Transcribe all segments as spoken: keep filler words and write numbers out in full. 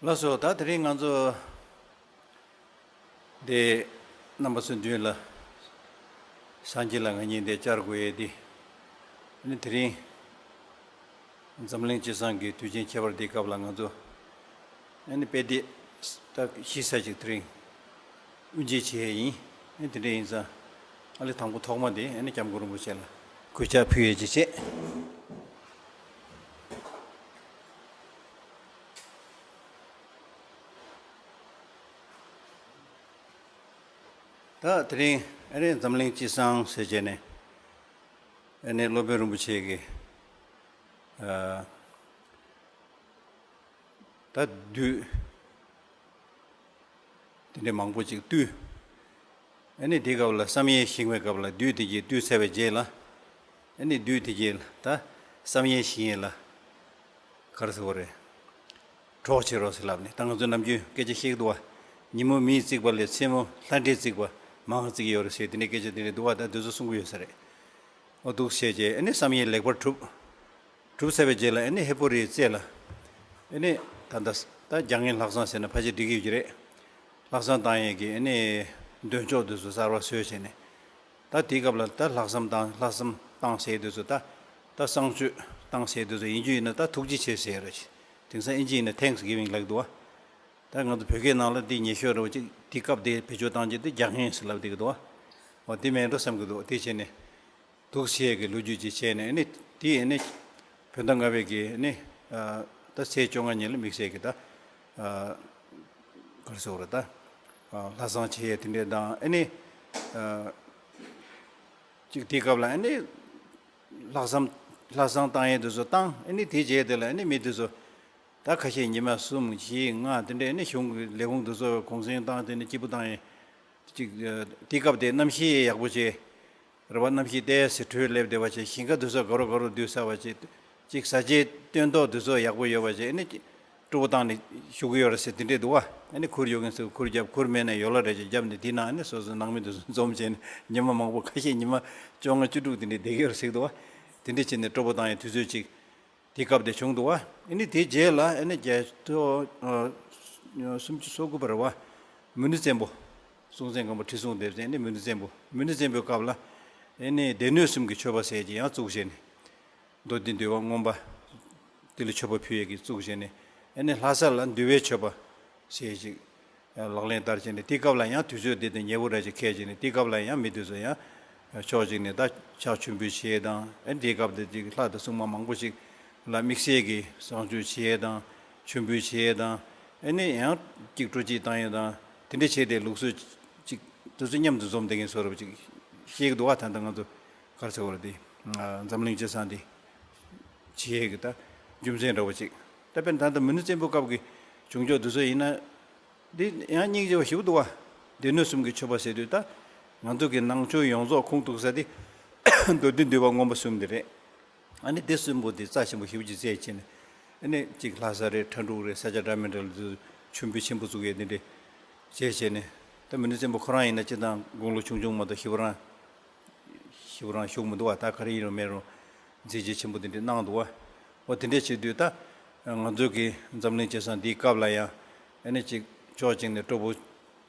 ལགས་སོ། ད་དེ་རིང་ང་ཚོ་འདི་རྣམ་པ་ཚོའི་མདུན་ལ་སངས་རྒྱས་ལ་ང་གཉིས་འདི་བཅར་དགོས་ཡས་འདི། ཨ་ནི་དེ་རིང་འཛམ་གླིང་སྤྱི་བསང་གི་དུས་ཆེན་ཁྱད་པར་འདིའི་སྐབས་ལ་ང་ཚོ་ཨ་ནི་དཔེ་དེབ་ད་ཞིབ་ཚགས་ཅིག་དེ་རིང་དབུ་འབྱེད་བྱེད་ཡས་ཡིན། ཨ་ནི་དེ་འདྲ་ཡིན་ཙང་ཨ་ལས་དང་པོ་ཐོག་མ་དེ་ཨ་ནི་སྐྱབས་མགོན་རིན་པོ་ཆེ་ལ་གུས་ཕྱག་ཕུལ་ཡས་ཅིག་བྱེད། ད་དེ་རིང་ཨ་ནི་འཛམ་གླིང་སྤྱི་བསང་ཟེར་བྱས་ནས་ཨ་ནི་སློབ་དཔོན་རིན་པོ་ཆེ་གི་ཨ་ད་བདུད་དེ་འདྲའི་མང་པོ་ཅིག་བཏུལ། ཨ་ནི་དེའི་སྐབས་ལ་བསམ་ཡས་བཞེངས་པའི་སྐབས་ལ་བདུད་དེ་གྱིས་བཏུལ་ཚར་བའི་རྗེས་ལ་ཨ་ནི་བདུད་དེ་གྱིས་ད་བསམ་ཡས་བཞེངས་ཡས་ལ་ག་རེ་ཟེར་བ་རེད། གྲོགས་བྱེད་རོགས་ཟེར་ལབ་ནས་ད་ང་ཚོ་ནམ་རྒྱུན་སྐད་ཆ་བཤད་ཀྱི་འདུག་བ། ཉིན་མོ་མིས་བརྩིགས་པ་ལས་མཚན་མོ་ལྷ་འདྲེས་བརྩིགས་པ་མང་བརྩིགས་ཀྱི་ཡོད་རེད་ཟེར་དེ་འདྲའི་སྐད་ཆ་དེ་འདྲ་འདུག་བ། ད་དེ་ཚོ་གསུང་གི་ཡོད་ས་རེད། འོ་འདུག་བྱས་རྗེས་ཨ་ནི་བསམ་ཡས་ལེགས་པར་གྲུབ། གྲུབ་ཚར་བའི་རྗེས་ལ་ཨ་ནི་ཧས་པོ་རིའི་རྩེ་ལ་ཨ་ནི་ད་ལྟ་ད་རྒྱ་ངན་ལྷག་བསམ་ཟེར་ན་ཕལ་ཆེར་འགྲིག་གི་ཡོད་ཀྱི་རེད། ལྷག་བསམ་བཏང་ཡས་ཀྱི་ཨ་ནི་འདོན་ཆོག་དེ་ཚོ་གསར་པ་བཟོས་བྱས་ནས། ད་དེའི་སྐབས་ལ་ད་ལྷག་བསམ་བཏང་ལྷག་བསམ་བཏང་ཟེར་དུས་ཚོ་ད་ད་བསང་མཆོད་བཏང་ཟེར་དུས་ཚོ་ཡིན་རྒྱུ་ཡིན་ན་ད་ཐུགས་རྗེ་ཆེ་ཟེར་ར་ཅི། དེང་སང་ཨིན་ཇི་ཡིན་ན་Thanksgiving ལབ་ཀྱི་འདུག་བ། ད་ང་ཚོ་བོད་སྐད་ནང་ལ་འདི་ཉེ་ཤོས་རེད་བ་ཅིག་དེ་སྐབས་དེ་བེད་སྤྱོད་བཏང་རྒྱུ་དེ་རྒྱག་མཁན་ཟེར་ལབ་བསྡད་ཀྱི་འདུག་བ། འོ་དེ་མེད་འགྲོ་བསམ་གྱི་འདུག་དེ་བྱས་ནས་འདུག་བྱེད་ཀྱི་ལོ་རྒྱུས་ཅིག་བྱས་ནས་ཨ་ནི་དེ་ཨ་ནི་བོད་ཟླ་ལྔ་པའི་གི་ཨ་ནི་ད་ཚེས་བཅོ་ལྔ་ཉིན་ལ་དམིགས་བསལ་གྱི་ད་ག་རེ་ཟེར་བ་རེད་ད་ལྷ་བསང་བྱེད་ཡས་དེ་འདྲས་དང་ཨ་ནི། ཅིག་དེའི་སྐབས་ལ་ཨ་ནི་ལྷག་བསམ་ལྷག་བསམ་བཏང་ཡས་དེ་ཚོ་བཏང་ཨ་ནི་དེའི་རྗེས་དེ་ལ་ཨ་ནི་མི་དེ་ཚོ་ད་ཁ་ཤས་ཉི་མ་གསུམ་བཞི་ལྔ་དེ་འདྲས་ཨ་ནི་གཞུང་གི་ལས་ཁུངས་དེ་ཚོ་གུང་སེང་བཏང་དེ་ནི་སྐྱིད་པོ་བཏང་ཡས་ཅིག་དེའི་སྐབས་དེ་གནམ་གཤིས་ཡག་པོ་བྱས་རེད་བ། གནམ་གཤིས་ཏོག་ཙམ་དྲོད་སླེབས་བསྡད་པ་བྱས་ཞིང་ཁ་དེ་ཚོ་དགའ་རོགས་དགའ་རོགས་སྡོད་ས་བ་བྱས། ཅིག་ཟ་བྱེད་སྟོན་ཐོག་འདི་ཚོ་ཡག་པོ་ཡོད་པ་ཅིག་ཨ་ནི་སྤྲོ་པོ་བཏང་ནས་བཞུགས་ཀྱི་ཡོད་རེད་ཟེར་དེ་འདྲས་འདུག་བ། ཨ་ནི་ཁུར་ཡོད་མཁན་ཚོས་ཁུར་བརྒྱབ་ཁུར་མེད་ན་ཡོལ་བ་རེ་ཅིག་བརྒྱབ་ནས་དེ་ནང་ཨ་ནི་སོ་སོའི་ནང་མི་འདི་ཚོ་འཛོམས་བྱས་ནས་ཉི་མ་མང་པོ་ཁ་ཤས་ཉི་མ་བཅོ་ལྔ་བཅུ་དྲུག་དེ་འདྲས་བསྡད་ཀྱི་ཡོད་རེད་ཟེར་གྱི་འདུག་བ། དེ་འདྲས་བྱས་ནས་སྤྲོ་པོ་བཏང་ཡའི་དུས་ཚོད་ཅིག་དེ་སྐབས་དེ་བྱུང་འདུག་བ། ཨ་ནི་དེའི་རྗེས་ལ་ཨ་ནི་རྒྱལ་ཐོ་ཨ་སུམ་ཅུ་སོ་དགུ་པ་རེད་བ། མུ་ནེ་བཙན་པོ། སྲོང་བཙན་སྒམ་པོ་ཁྲི་སྲོང་ལྡེ་བཙན་ཨ་ནི་མུ་ནེ་བཙན་པོ་མུ་ནེ་བཙན་པོའི་སྐབས་ལ་ཨ་ནི་སྡེ་སྣོད་གསུམ་གྱི་མཆོད་པ་ཟེར་གྱི་ཡང་བཙུགས་བྱས་ནས། མདོ་སྡེ་འདུལ་བ་མངོན་པ་དེ་ལ་མཆོད་པ་ཕུལ་ཡས་ཀྱི་བཙུགས་བྱས་ནས་ཨ་ནི་ལྷ་ས་ལ་འདུལ་བའི་མཆོད་པ་ཟེར་ཅིག་ལག་ལེན་བསྟར་བྱས་ནས་དེ་སྐབས་ལ་ཡང་དུས་ཚོད་འདི་དང་ཉེ་བོ་འདྲ་ཅིག་འཁེལ་བྱས་ནས་དེ་སྐབས་ལ་ཡང་མི་དེ་ཚོ་ཡང་ཕྱོགས་གཅིག་ནས་ད་ཕྱག་མཆོད་འབུལ་བྱེད་ཡས་དང་ཨ་ནི་དེའི་སྐབས་དེ་ཅིག་ལྷ་དང་སྲུང་མ་མང་པོ་ཞིག་ལ་དམིགས་བསལ་གྱི་བསང་མཆོད་བྱེད་ཡས་དང་མཆོད་འབུལ་བྱེད་ཡས་དང་ཨ་ནི་ཡང་ཅིག་སྤྲོ་སྐྱིད་བཏང་ཡས་དང་དེ་འདྲ་བྱས་ཏེ་ལུགས་སྲོལ་ཅིག་དེ་ཚོ་མཉམ་དུ་འཛོམས་བསྡད་མཁན་བཟོ་འདྲ་ཅིག་ཤེས་ཀྱི་འདུག་བ། ད་ལྟ་ང་ཚོ་ག་རེ་ཟེར་བ་རེད་དེ། འཛམ་གླིང་སྤྱི་བསང་འདི་བྱེད་ཡས་ཀྱི་ད་རྒྱུ་མཚན་འདྲ་བོ་ཅིག་ད་དཔེར་ན་ད་ལྟ་མུ་ནེ་བཙན་པོའི་སྐབས་ཀྱི་བྱུང་ཕྱོགས་འདི་ཚོ་ཡིན་ན་འདི་ཡང་སྙིང་རྗེ་བ་ཞེ་པོ་འདུག་བ། སྡེ་སྣོད་གསུམ་གྱི་མཆོད་པ་ཟེར་དུས་ད་ང་ཚོ་གི་ནང་ཆོས་ཡོངས་རྫོགས་ཁུངས་གཏུགས་ས་དེ་མདོ་སྡེ་འདུལ་བ་མངོན་པ་གསུམ་འདི་རེད། ཨ་ནི་སྡེ་གསུམ་པོ་དེ་རྩ་ཆེན་པོ་ཞེ་པོ་ཅིག་བརྩིས་བྱས་ནས་ཨ་ནི་གཅིག་ལྷ་ས་རེད། ཁྲ་འབྲུག་རེད། ས་ཆ་འདྲ་མི་འདྲ་ལ་དུ་མཆོད་འབུལ་ཆེན་པོ་བཙུགས་ཡས་དེ་འདྲ་བྱས་བྱས་ནས་ད་མུ་ནེ་བཙན་པོ་ཁོ་རང་ཡིན་ན་སྤྱིར་བཏང་དགུང་ལོ་ཆུང་ཆུང་མ་གཏོགས་ཞེ་པོ་རང་ཞེ་པོ་རང་བཞུགས་མི་འདུག་བ། ད་ག་རེ་ཡིན་རུང་མེད་རུང་མཛད་རྗེས་ཆེན་པོ་དེ་འདྲ་གནང་འདུག་བ། འོ་དེ་འདྲ་བྱེད་དུས་ད་ང་ཚོ་གི་འཛམ་གླིང་སྤྱི་བསང་འདིའི་སྐབས་ལ་ཡང་ཨ་ནི་གཅིག་ཕྱོགས་གཅིག་ནས་སྤྲོ་པོ་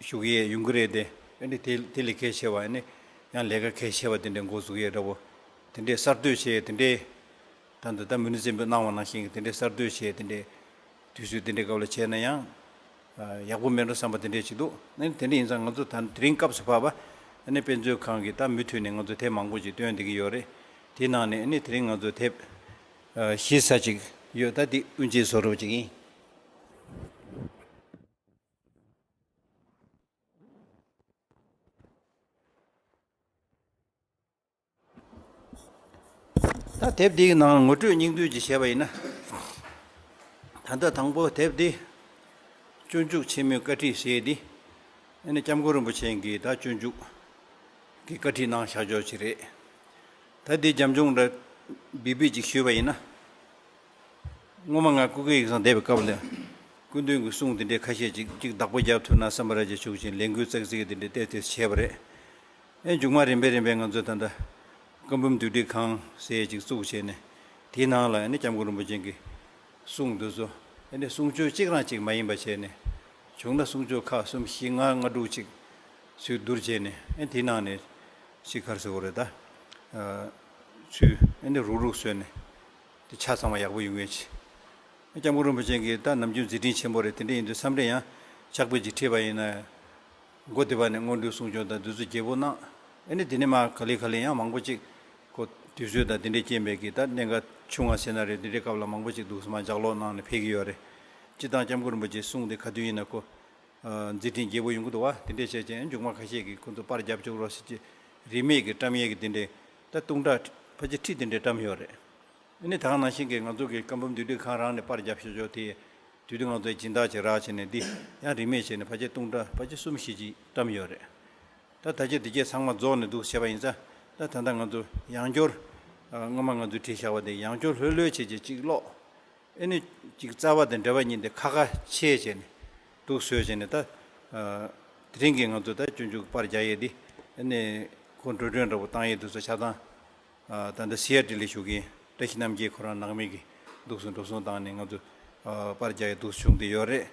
ཞུ་གི་ཡས་ཡོང་གི་རེད་དེ། ཨ་ནི་དེ་དེ་ལས་གལ་ཆེ་བ་ཨ་ནི་ཡང་ལས་ཀ་གལ་ཆེ་བ་དེ་འདྲའི་འགོ་འཛུགས་ཡས་འདྲ་བོ་དེ་འདྲའི་གསར་གཏོད་བྱས་དེ་འདྲའི་ད་འདི་ད་མུ་ནེ་བཙན་པོས་གནང་བ་ནང་བཞིན་གྱི་དེ་འདྲའི་གསར་གཏོད་བྱས་དེ་འདྲའི་དུས་ཚོད་དེ་འདྲའི་སྐབས་ལ་བྱས་ན་ཡང་ཡག་པོ་མེད་འགྲོ་བསམ་པ་དེ་འདྲས་ཅིག་འདུག་ཨ་ནི་དེ་འདྲ་ཡིན་ཙང་ང་ཚོ་ད་དེ་རིང་སྐབས་སུ་བབས་པ་ཨ་ནི་དཔེ་མཛོད་ཁང་གིས་ད་མུ་མཐུད་ནས་ང་ཚོ་དེབ་མང་པོ་ཅིག་བཏོན་བསྡད་ཀྱི་ཡོད་རེད། དེའི་ནང་ནས་ཨ་ནི་དེ་རིང་ང་ཚོ་དེབ་ཞིབ་ཚགས་ཅིག་ཡོད། ད་འདི་དབུ་འབྱེད་བཟོ་འདྲ་ཅིག་ཡིན། ད་དེབ་འདིའི་ནང་ངོ་སྤྲོད་སྙིང་བསྡུས་ཅིག་བྱས་པ་ཡིན་ན། ད་ལྟ་དང་པོ་དེབ་འདི་སྤྱོད་འཇུག་ཆེན་མོའི་བཀའ་ཁྲིད་ཟེར་ཡས་འདི་ཨ་ནི་སྐྱབས་མགོན་རིན་པོ་ཆེ་གིས་ད་སྤྱོད་འཇུག་གི་བཀའ་ཁྲིད་གནང་བཞག་ཕྱོགས་ཅིག་རེད། ད་འདི་རྒྱབ་ལྗོངས་འདྲ་སྦིག་སྦིག་ཅིག་ཞུས་པ་ཡིན་ན། སྔོན་མ་ང་སྐུ་སྒེར་ཡིག་ཚང་བསྡད་པའི་སྐབས་ལ་སྐུ་མདུན་གྱི་གསུང་དེ་འདྲའི་ཁ་ཤས་ཅིག་ཅིག་བདག་པོ་རྒྱག་ཐུབ་ན་བསམ་པ་ར་ཅིག་བྱུང་ཞིང་ལས་འགུལ་ཙག་ཙིག་དེ་འདྲའི་ཏོག་ཙམ་བྱས་པ་རེད། ཨེ་མཇུག་མ་རིམ་པས་རིམ་པས་ང་ཚོས་ད་ལྟ་བཀའ་འབུམ་བསྡུས་སྒྲིག་ཁང་ཟེར་ཅིག་བཙུགས་བྱས་ནས་དེའི་ནང་ལ་ཨ་ནི་སྐྱབས་མགོན་རིན་པོ་ཆེ་གི་གསུང་དེ་ཚོ་ ཨ་ནི་གསུང་ཆོས་གཅིག་རང་གཅིག་མ་ཡིན་པ་བྱས་ནས། བྱུང་ན་གསུང་ཆོས་ཁག་གསུམ་བཞི་ལྔ་ལྔ་དྲུག་ཅིག་ཚུར་བསྡུར་བྱས་ནས། ཨ་དེའི་ནང་ནས་ཅིག་ག་རེ་ཟེར་དགོས་རེད་ད། ཨ་ཚུར་ཨ་ནི་རུག་རུག་བཟོས་ནས། དེ་ཆ་ཚང་བ་ཡག་པོ་ཡོང་ངེས་ཆེ། སྐྱབས་མགོན་རིན་པོ་ཆེ་གིས་ད་ནམ་རྒྱུན་མཛད་འཕྲིན་ཆེན་པོ་རེད། དེ་འདྲ་ཡིན་དུས་མཚམས་རེ་ཡང་ཕྱག་དཔེ་ཅིག་ཁྲིད་པ་ཡིན་ན། མགོ་དེ་པ་ནས་སྔོན་འགྲོའི་གསུང་ཆོས་དང་འདི་ཚོ་རྒྱས་པོ་གནང་། ཨ་ནི་དེ་ནས་མར་ག་ལེ་ག་ལེ་ཡང་མང་པོ་ཅིག་ཁོ་དུས་ཚོད་དང་དེ་འདྲའི་རྐྱེན་པས་ཀྱིས། ད་གནད་འགག་ཆུང་བ་ཟེར་ན་རེད། དེ་འདྲའི་སྐབས་ལ་མང་པོ་ཅིག་འདུག་སེ་མར་ལྗགས་ཀློག་གནང་ནས་ཕེབས་ཀྱི་ཡོད་རེད། སྤྱིར་བཏང་སྐྱབས་མགོན་རིན་པོ་ཆེའི་གསུང་དེ་ག་དུས་ཡིན་ན་ཁོ་ཨ་མཛད་འཕྲིན་རྒྱས་པོ་ཡོང་གི་འདུག་བ། དེ་འདྲས་བྱས་ཙང་མཇུག་མ་ཁ་ཤས་ཀྱིས་ཁོ་ཚོ་པར་རྒྱབ་བཅུག་རོགས་ཟེར་གྱི། རིན་མེད་ཀྱི་བཀྲམ་ཡས་ཀྱི་དེ་འདྲས། ད་ལྟུང་ཁྲ་ཕལ་ཆེར་ཁྲི་དེ་འདྲས་བཀྲམ་ཡོད་རེད། ཨ་ནི་ད་ག་ནང་བཞིན་གྱི་ང་ཚོ་གི་བཀའ་འབུམ་འདུས་སྡེ་ཁང་རང་ནས་པར་རྒྱབ་ཤོག་ཆོག་དེ། དུས་དུས་ང་ཚོའི་སྦྱིན་བདག་ཅིག་རག་བྱས་ནས། འདི་ཡང་རིན་མེད་བྱས་ནས་ཕལ་ཆེར་ལྟུང་ཁྲ་ཕལ་ཆེར་གསུམ་བཞི་ཅིག་བཀྲམ་ཡོད་རེད། ད་ད་ཆ་དེ་གས་ཚང་མ་རྫོགས་ནས་འདུག་བྱས་པ་ཡིན་ཙང་། ད་ད་ལྟ་ང་ཚོ་ཡང་བསྐྱར་ཨ་སྔོན་མ་ང་ཚོས་བྲིས་བཞག་པ་དེ་ཡང་བསྐྱར་ལྷོད་ལྷོད་བྱས་བྱས་ཅིག་ཀློག་ཨ་ནི་ཅིག་རྩ་བ་དང་འབྲེལ་བ་གཉིས་དེ་ཁ་ཁ་ཕྱེ་བྱས་ནས་འདུག་བཟོས་བྱས་ནས། ད་ཨ་དེ་རིང་གི་ང་ཚོ་ད་སྤྱོད་འཇུག་པར་རྒྱག་ཡས་འདི། ཨ་ནི་ཁོ་འགྲོ་གྲོན་འདྲ་པོ་བཏང་ཡས་དེ་ཚོ་ཆ་ཚང་ཨ་ད་ལྟ་སི་ཨར་ཊི་ལ་བཞུགས་མཁན་བཀྲ་ཤིས་རྣམ་རྒྱལ་ཁོ་རང་ནང་མི་གིས་འདུག་སེ་འགྲོ་སོང་བཏང་ནས་ང་ཚོ་ཨ་པར་རྒྱག་ཡས་འདུག་སེ་བྱུང་བསྡད་ཡོད་རེད།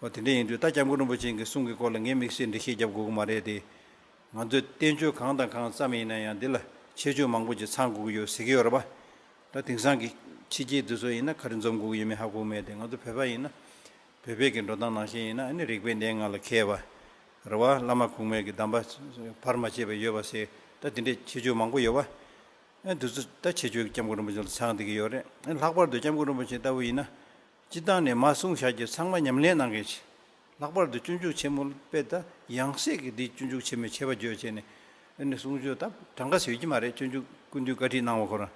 འོ་དེ་འདྲ་ཡིན་དུས་ད་སྐྱབས་མགོན་རིན་པོ་ཆེ་གི་གསུང་གི་སྐོར་ལ་ངས་དམིགས་བསལ་འགྲེལ་བཤད་རྒྱབ་དགོས་ཀྱི་མ་རེད་དེ། ང་ཚོས་བསྟན་བཅོས་གང་དང་གང་བརྩམས་ཡིན་ན་ཡང་འདི་ལ་ཁྱད་ཆོས་མང་པོ་ཅིག་ཚང་དགོས་ཀྱི་ཡོད་ཟེར་གྱི་ཡོད་རེད་པ། ད་དེང་སང་གི་ཕྱི་རྒྱལ་དེ་ཚོ་ཡིན་ན་ག་རེ་འཛོམས་དགོས་ཀྱི་ཡོད་མེད་ཧ་གོ་མེད་དེ། ང་ཚོ་བོད་པ་ཡིན་ན། བོད་པའི་གི་འགྲོ་སྟངས་ནང་བཞིན་ཡིན་ན། ཨ་ནི་རིག་པའི་གནས་ལྔ་ལ་མཁས་པ་རེད་པ། བླ་མ་གོང་མའི་གི་གདམས་པ་བར་མ་ཆད་པ་ཡོད་པ་ཟེར། ད་དེ་འདྲའི་ཁྱད་ཆོས་མང་པོ་ཡོད་པ། ཨ་འདི་ཚོ་ད་ཁྱད་ཆོས་ཀྱི་སྐྱབས་མགོན་རིན་པོ་ཆེ་ལ་ཚང་བསྡད་ཀྱི་ཡོད་རེད། ཨ་ལྷག་པར་དུ་སྐྱབས་མགོན་རིན་པོ་ཆེ་ལྟ་བུ་ཡིན་ན། སྤྱིར་བཏང་ནས་མར་གསུངས་བཞག་རྒྱུ་ཚང་མ་ཉམས་ལེན་གནང་མཁན་ཞིག་ལྷག་པར་དུ་སྤྱོད་འཇུག་ཆེན་མོ་དཔེ་ད་ཡང་སྲིད་ཀྱི་འདི་སྤྱོད་འཇུག་ཆེན་མོའི་ཆེ་བ་བརྗོད་བྱས་ནས། ཨ་ནི་གསུང་ཆོས་ད་གྲངས་ཀ་ཟེར་གྱི་མ་རེད། སྤྱོད་འཇུག་སྐུ་མདུན་བཀའ་ཁྲིད་གནང་བ་ཁོ་རང་།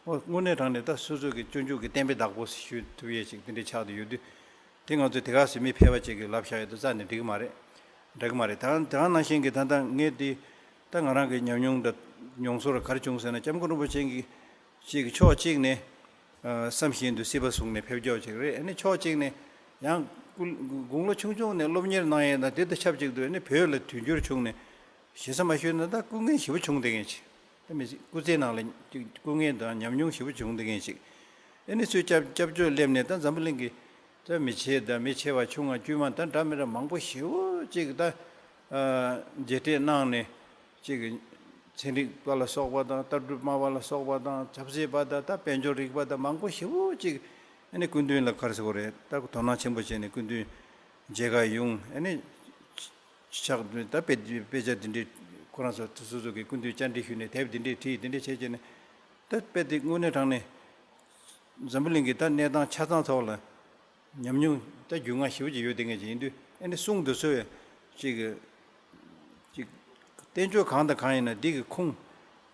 འོ་དངོས་གནས་དྲང་གནས་ད་སོ་སོ་གི་སྤྱོད་འཇུག་གི་བསྟན་པའི་བདག་པོ་ཞུ་ཐུབ་ཡས་ཅིག་དེ་འདྲའི་ཆགས་བསྡད་ཡོད་དུས། དེ་ང་ཚོས་དེ་ག་ཟེར་མི་ཕལ་པ་ཅིག་གིས་ལབ་བཞག་ཡོད་དུས་རྩ་ནས་འགྲིག་གི་མ་རེད། འགྲིག་གི་མ་རེད། ད་དེ་ག་ནང་བཞིན་གྱི་ད་ལྟ་ངས་དེ་ད་ང་རང་གི་ཉམས་མྱོང་འདྲ་མྱོང་ཚོར་ག་རེ་བྱུང་ཟེར་ན། སྐྱབས་མགོན་རིན་པོ་ཆེ་གིས་ཅིག་ཕྱོགས་གཅིག་ནས་ཨ་བསམ་བཞིན་དུ་སྲིད་པ་བཟུང་ནས་ཕེབས་ཕྱོགས་ཅིག་རེད། ཨ་ནི་ཕྱོགས་གཅིག་ནས་ཡང་སྐུ་དགུང་ལོ་ཆུང་ཆུང་ནས་སློབ་གཉེར་གནང་ཡས་དང་དེ་དང་ཆབས་ཅིག་ཏུ། ཨ་ནི་བོད་ལ་དུས་འགྱུར་བྱུང་ནས། ཞེ་ས་མ་ཞུས་ན་ད་སྐུ་ངལ་ཞེ་པོ་བྱུང་བསྡད་མཁན་ཅིག་ད་མི་སྐུ་ཚེའི་ནང་ལ་ཅིག་སྐུ་ངལ་དང་ཉམས་མྱོང་ཞེ་པོ་བྱུང་བསྡད་མཁན་ཅིག་ཨ་ནི་ཚུར་སྐྱབས་སྐྱབས་བཅོལ་སླེབས་ནས་ད་འཛམ་བུ་གླིང་གི་ད་མི་ཆེ་དང་མི་ཆེ་བ་ཆུང་བ་དཀྱུས་མ་ད་འདྲ་མི་འདྲ་མང་པོ་ཞེ་པོ་ཅིག་ད་ཨ་མཇལ་འཕྲད་གནང་ནས། ཅིག་ཚན་རིག་པ་ལ་སོགས་པ་དང་། ལྟ་གྲུབ་སྨྲ་བ་ལ་སོགས་པ་དང་། ཆབ་སྲིད་པ་དང་། ད་དཔལ་འབྱོར་རིག་པ་དང་། མང་པོ་ཞེ་པོ་ཅིག་ཨ་ནི་སྐུ་མདུན་ལ་ག་རེ་ཟེར་དགོས་རེད། ད་དོ་སྣང་ཆེན་པོ་བྱས་ནས་སྐུ་མདུན་མཇལ་ཁ་ཡོང་། ཨ་ནི་ཕྱག་ད་དཔེ་དཔེ་ཆ་འདི་འདྲའི་ཁོ་རང་ཚོ་སོ་སོ་གི་སྐུ་མདུན་བཅར་འདྲི་ཞུས་ནས། དེབ་འདི་འདྲའི་བྲིས། འདི་འདྲའི་བྱས་བྱས་ནས། ད་དཔེ་དེ་དངོས་གནས་དྲང་གནས་འཛམ་བུ་གླིང་གི་ད་གནས་སྟངས་ཆ་ཚང་ཐོག་ལ་ཉམས་མྱོང་ད་རྒྱུས་མངའ་ཞེ་པོ་ཅིག་ཡོད་བསྡད་མཁན་ཅིག་ཡིན་དུས། ཨ་ནི་གསུང་འདི་ཚོ་ཅིག་ཅིག་བསྟན་བཅོས་གང་དང་གང་ཡིན་ན་འདི་གི་ཁུངས་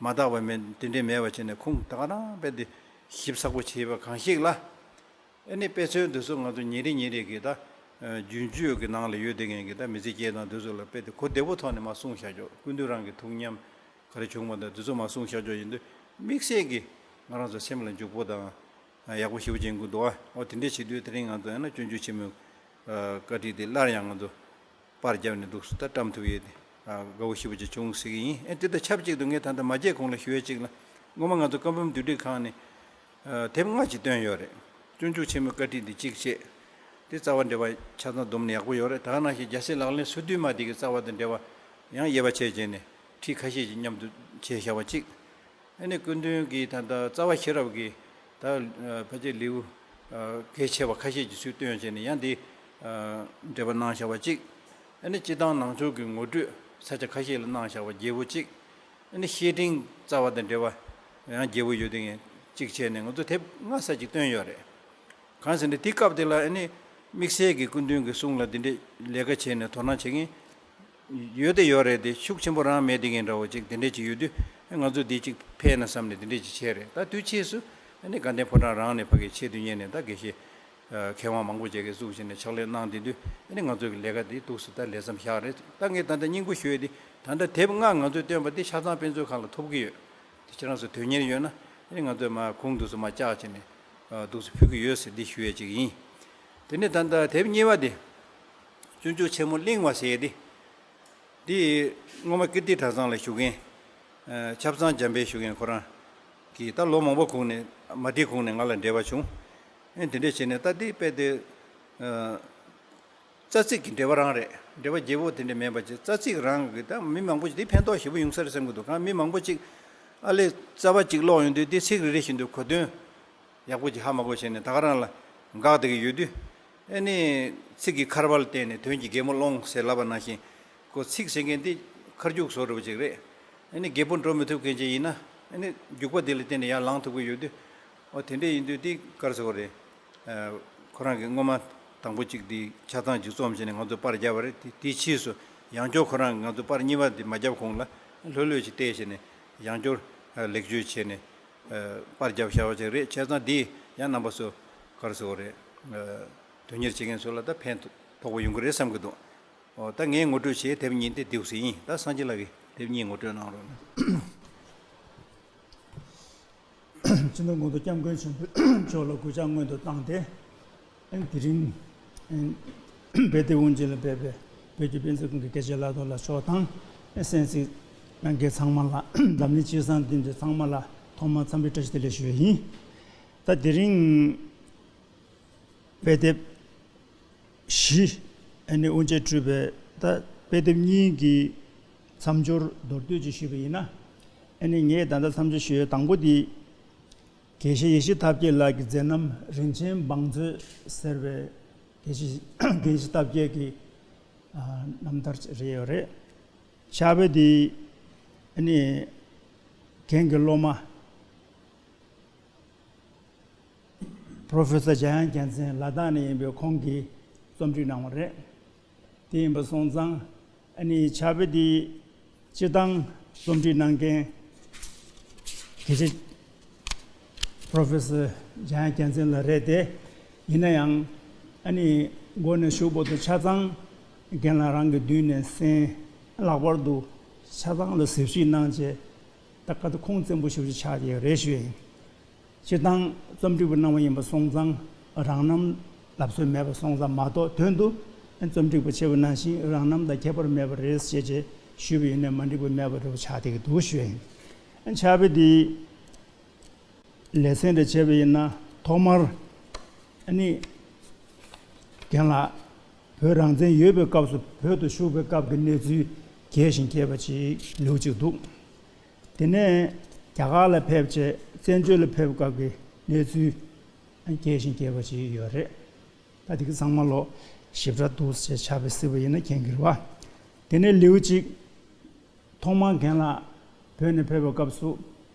མ་དག་པ་མེད། དེ་འདྲའི་མེད་པ་བྱས་ནས། ཁུངས་ད་ག་རང་དཔེ་དེ་ཞིབ་ཚགས་པོ་བྱས་པ་གང་ཞིག་ལ། ཨ་ནི་དཔེ་མཚོན་འདི་ཚོ་ང་ཚོ་ཉིན་རེ་ཉིན་རེ་གི་ད་ཨ་རྒྱུན་སྤྱོད་ཀྱི་ནང་ལ་ཡོད་བསྡད་མཁན་གྱི་ད་མི་ཚེ་སྐྱེལ་སྟངས་འདི་ཚོ་ལ་དཔེ་དེ་གོ་བདེ་པོ་ཐོག་ནས་མར་གསུངས་བཞག་ཆོག་སྐུ་མདུན་རང་གི་ཐུགས་ཉམས་ག་རེ་བྱུང་བ་དང་འདི་ཚོ་མར་གསུངས་བཞག་ཆོག་ཡིན་དུས། དམིགས་བསལ་གྱི་ང་རང་ཚོ་སེམས་ལ་འཇུག་པོ་དང་ཨ་ཡག་པོ་ཞེ་པོ་ཅིག་ཡོང་གི་འདུག་ཨ། འོ་དེ་འདྲས་བྱེད་དུས་དེ་རིང་ང་ཚོ་ཡང་ན་སྤྱོད་འཇུག་ཆེན་མོའི་ཨ་བཀའ་ཁྲིད་དེ་སླར་ཡང་ང་ཚོ་པར་བརྒྱབ་ནས་འདུག་སེ་ད་བཀྲམ་ཐུབ་ཡས་དེ་ཨ་དགའ་བོ་ཞེ་པོ་ཅིག་བྱུང་ཟེར་གྱི་ཡིན། ཨེ་དེ་དང་ཆབས་ཅིག་ཏུ་ངས་ད་ལྟ་མ་བརྗེད་གོང་ལ་ཞུ་ཡས་ཅིག་ལ། སྔོན་མ་ང་ཚོ་བཀའ་འབུམ་འདུས་སྡེ་ཁང་ནས་ཨ་དེབ་ལྔ་ཅིག་བཏོན་ཡོད་རེད། སྤྱོད་འཇུག་ཆེན་མོའི་བཀའ་ཁྲིད་འདི་གཅིག་བྱས། དེ་རྩ་བ་འགྲེལ་པ་ཆ་ཚང་བསྡོམས་ནས་ཡག་པོ་ཡོད་རེད། ད་ག་ནང་བཞིན་རྒྱལ་སྲས་ལག་ལེན་སོ་བདུན་མ་འདི་གི་རྩ་བ་དང་འབྲེལ་བ་ཡང་དབྱེ་བ་ཕྱེ་བྱས་ནས་ཁྲིད་ཁ་ཤས་ཅིག་མཉམ་དུ་བྱས་བཞག་པ་གཅིག་ཨ་ནི་སྐུ་མདུན་གྱིས་ད་ལྟ་རྩ་བ་ཤེས་རབ་ཀྱི་ད་ཕལ་ཆེར་ལེའུ་གལ་ཆེ་བ་ཁ་ཤས་ཀྱི་ཚུལ་བཏོན་བྱས་ནས་ཡང་འདི་འགྲེལ་པ་གནང་བཞག་པ་གཅིག་ཨ་ནི་སྤྱིར་བཏང་ནང་ཆོས་ཀྱི་ངོ་སྤྲོད་ས་ཆ་ཁ་ཤས་ལ་གནང་བཞག་པ་རྒྱས་པོ་གཅིག་ཨ་ནི་བཤེས་སྤྲིང་རྩ་བ་དང་འབྲེལ་བ་ཡང་རྒྱས་པོ་ཡོད་དེ་ངས་གཅིག་བྱས་ནས་ང་ཚོ་དེབ་ལྔ་ཙམ་ཅིག་བཏོན་ཡོད་རེད། གང་ཟེར་ན་དེ་སྐབས་དེ་ལ་ཨ་ནི་དམིགས་བསལ་གྱི་སྐུ་མདུན་གྱི་གསུང་ལ་འདི་འདྲའི་ལས་ཀ་བྱས་ནས་དོ་སྣང་བྱེད་མཁན་ཡོད་དེ་ཡོད་རེད་དེ། ཤུགས་ཆེན་པོ་རང་མེད་དེ་ངན་འདྲ་བོ་ཅིག་དེ་འདྲས་ཅིག་ཡོད་དུས། ང་ཚོ་འདི་ཅིག་ཕན་ན་བསམ་ནས་དེ་འདྲས་ཅིག་བྱས་རེད། ད་དུས་ཕྱིས་སུ་ཨ་ནི་དགའ་ལྡན་ཕོ་བྲང་རང་ནས་ཕ་གིའི་ཆེད་དུ་གཉེར་ནས་ད་དགེ་བཤེས་མཁས་དབང་མང་པོ་ཅིག་གིས་བཙུགས་བྱས་ནས་ཕྱག་ལས་གནང་བསྡད་དུས། ཨ་ནི་ང་ཚོ་གི་ལས་ཀ་འདི་འདུག་སེ་ད་ལས་མཚམས་བཞག་རེད། ད་ངས་ད་ལྟ་སྙིང་པོ་ཞུ་ཡས་འདི་ད་ལྟ་དེབ་ལྔ་ང་ཚོས་བཏོན་པ་འདི་ཆ་ཚང་དཔེ་མཛོད་ཁང་ལ་ཐོབ་ཀྱི་ཡོད། དེ་ཁྱེད་རང་ཚོ་དོན་གཉེར་ཡོད་ན། ཨ་ནི་ང་ཚོས་མར་གུང་འདུག་སེ་མར་བཅག་བྱས་ནས་འདུག་སེ་ཕུལ་གྱི་ཡོད་ཟེར་འདི་ཞུ་ཡས་ཅིག་ཡིན། དེ་ནས་ད་ལྟ་དེབ་གཉིས་པ་འདི་སྤྱོད་འཇུག་ཆེན་མོ་གླེང་བ་ཟེར་ཡས་འདི། འདི་སྔོན་མ་ཀིརྟི་གྲྭ་ཚང་ལ་བཞུགས་མཁན་ཨ་ཆབ་གཙང་འཇམ་དཔལ་ཞུ་མཁན་ཁོ་རང་གིས་ད་ལོ་མང་པོ་གོང་ནས་མ་བྲིས་གོང་ནས་ང་ལ་འབྲེལ་བ་བྱུང་། ཨ་ནི་དེ་འདྲས་བྱས་ནས་ད་འདི་དཔེ་དེ་ རྩ་ཚིག་གི་འགྲེལ་པ་རང་རེད། འགྲེལ་པ་རྒྱས་པོ་དེ་འདྲ་མེད་པ་ཅིག་རྩ་ཚིག་རང་གི་ད་མི་མང་པོ་ཅིག་དེ་ཕན་ཐོགས་ཞེ་པོ་ཡོང་ས་རེད་བསམ་གྱི་འདུག་གང་མི་མང་པོ་ཅིག་ཨ་ལས་རྩ་བ་ཅིག་ཀློག་ཡོང་དུས་དེ་ཚིག་རེ་རེ་བཞིན་དུ་གོ་དོན་ཡག་པོ་ཅིག་ཧ་མ་གོ་བྱས་ནས་ད་ག་རང་ལ་འགག་བསྡད་ཀྱི་ཡོད་དུས། ཨ་ནི་ཚིག་གི་ཁར་བ་ལ་བརྟེན་ནས་དོན་གྱི་རྒན་མོ་སློང་ཟེར་ལབ་པ་ནང་བཞིན་ཁོ་ཚིག་ཟེར་མཁན་དེ་ཁ་རྒྱུག་བཟོ་འདྲ་པོ་ཅིག་རེད། ཨ་ནི་རྒད་པོ་འགྲོ་མི་ཐུབ་མཁན་ཅིག་ཡིན་ན་ཨ་ནི་རྒྱུག་པ་དེ་ལ་བརྟེན་ནས་ཡར་ལངས་ཐུབ་ཀྱི་ཡོད་དུས། ཨོ་དེ་འདྲ་ཡིན་དུས་དེ་ག་རེ་ཟེར་དགོས་རེད། ཁོ་རང་གིས་སྔོན་མ་དང་པོ་གཅིག་དེ་ཆ་ཚང་གཅིག་རྩོམ་བྱས་ནས་ང་ཚོ་པར་བརྒྱབ་པ་རེད། དེ་དེའི་ཕྱིས་སུ་ཡང་བསྐྱར་ཁོ་རང་གིས་ང་ཚོ་པར་གཉིས་པ་དེ་མ་བརྒྱབ་གོང་ལ་ལྷོད་ལྷོད་ཅིག་བལྟས་བྱས་ནས་ཡང་བསྐྱར་ལེགས་བཅོས་བྱས་ནས་པར་བརྒྱབ་བཞག་པ་ཅིག་རེད། བྱས་ཙང་དེ་ཡང་རྣམ་པ་ཚོ་ག་རེ་ཟེར་དགོས་རེད། དོན་གཉེར་བྱེད་མཁན་ཚོ་ལ་ད་ཕན་ཐོགས་པོ་ཡོང་གི་རེད་བསམ་གྱི་འདུག་ཨོ་ད་ངས་ངོ་སྤྲོད་བྱས་དེབ་གཉིས་དེ་འདུག་ཟེར་ཡིན། ད་སངས་རྒྱས་ལགས་ཀྱིས་དེབ་གཉིས་ངོ་སྤྲོད་གནང་རོགས་གནང་། སྤྱི་ནོར་གོང་དུ་སྐྱབས་མགོན་ཆེན་པོ་མཆོག་ལ་གུས་ཕྱག་སྔོན་དུ་བཏང་སྟེ། ཨ་ནི་དེ་རིང་དཔེ་དེབ་དབུ་འབྱེད་ལ་ཕེབས་པའི་བོད་ཀྱི་དཔེ་མཛོད་ཁང་གི་དགེ་ཆེ་ལགས་དོ་ལགས་མཆོག་དང་། གསན་གཟིགས་གནང་མཁན་ཚང་མ་ལ་འཛམ་གླིང་སྤྱི་བསང་ལྡན་པའི་ཚང་མ་ལ་ཐོག་མར་འཚམས་འདྲི་བཀྲ་ཤིས་བདེ་ལེགས་ཞུ་བ་ཡིན། ད་དེ་རིང་དཔེ་དེབ་བཞི་ཨ་ནི་དབུ་འབྱེད་གྲུབ་པའི་ད་དཔེ་དེབ་གཉིས་ཀྱི་མཚམས་སྦྱོར་མདོར་བསྡུས་ཅིག་ཞུས་པ་ཡིན་ན། ཨ་ནི་ངས་ད་ལྟ་མཚམས་སྦྱོར་ཞུ་ཡས་དང་པོ་འདི་དགེ་བཤེས་ཡེ་ཤེས་ཐབས་མཁས་ལགས་ཀྱི་མཛད་རྣམ་རིན་ཆེན་བང་མཛོད་ཟེར་བའི་དགེ་བཤེས་དགེ་བཤེས་ཐབས་མཁས་ཀྱི་ཨ་རྣམ་ཐར་རེ་ཡོད་རེད། ཕྱག་དཔེ་འདི་ཨ་ནི་རྒན་གྱི་སློབ་མ་པྲོ་ཕེ་སར་འཇམ་དབྱངས་རྒྱལ་མཚན་ལ་དྭགས་ནས་ཡིན་པའི་ཁོང་གིས་རྩོམ་སྒྲིག་གནང་བ་རེད། དེ་ཡིན་པ་སོང་ཙང་ཨ་ནི་ཕྱག་དཔེ་འདི་སྤྱིར་བཏང་རྩོམ་སྒྲིག་གནང་མཁན་དགེ་བཤེས་པྲོ་ཕེ་སར་འཇམ་དབྱངས་རྒྱལ་མཚན་ལགས་རེད་དེ། ཡིན་ན་ཡང་ཨ་ནི་མགོ་ནས་གཞུག་བར་དུ་ཆ་ཚང་རྒན་ལགས་རང་གི་མདུན་ནས་གསན། ལྷག་པར་དུ་ཆ་ཚང་ལ་གཟིགས་ཞིབ་གནང་བྱས། ད་ག་དུས་ཁུངས་བཙན་པོ་ཞེ་པོ་ཅིག་ཆགས་ཡོད་རེད་ཞུ་ཡིན། སྤྱིར་བཏང་རྩོམ་སྒྲིག་པ་གནང་བ་ཡིན་པ་སོང་ཙང་རང་རྣམ་ལབ་སྲོལ་མེད་པ་སོང་ཙང་མ་གཏོགས་དོན་དུ་རྩོམ་སྒྲིག་པ་བྱས་པ་ནང་བཞིན་རང་རྣམ་དང་ཁྱད་པར་མེད་པ་རེད་ཞེས་བྱས་ཞུས་པ་ཡིན་ན་མ་འགྲིག་པ་མེད་པ་འདྲ་པོ་ཆགས་བསྡད་ཀྱི་འདུག་ཞུ་ཡིན། ཕྱག་དཔེ་འདི་ལེ་ཚན་འདྲ་བྱས་པ་ཡིན་ན་ཐོག་མར་ཨ་ནི་རྒན་ལགས་བོད་རང་བཙན་ཡོད་པའི་སྐབས་སུ་བོད་དུ་བཞུགས་པའི་སྐབས་ཀྱི་གནས་ཚུལ་རྒྱས་ཤིང་རྒྱས་པ་ཅིག་ལེའུ་གཅིག་འདུག་དེ་ནས་རྒྱ་གར་ལ་ཕེབས་རྗེས་བཙན་བྱོལ་ལ་ཕེབས་སྐབས་ཀྱི་གནས་ཚུལ་རྒྱས་ཤིང་རྒྱས་པ་ཅིག་ཡོད་རེད། ད་དེ་གི་ཚང་མ་ལོ་ཞིབ་ཕྲ་འདུག་ཅེས་ཕྱག་དཔེ་གཟིགས་པ་ཡིན་ན་མཁྱེན་གྱི་རེད་བ། དེ་ནས་ལེའུ་གཅིག་ཐོག་མར་རྒན་ལགས་བོད་ནས་ཕེབས་པའི་སྐབས་སུ་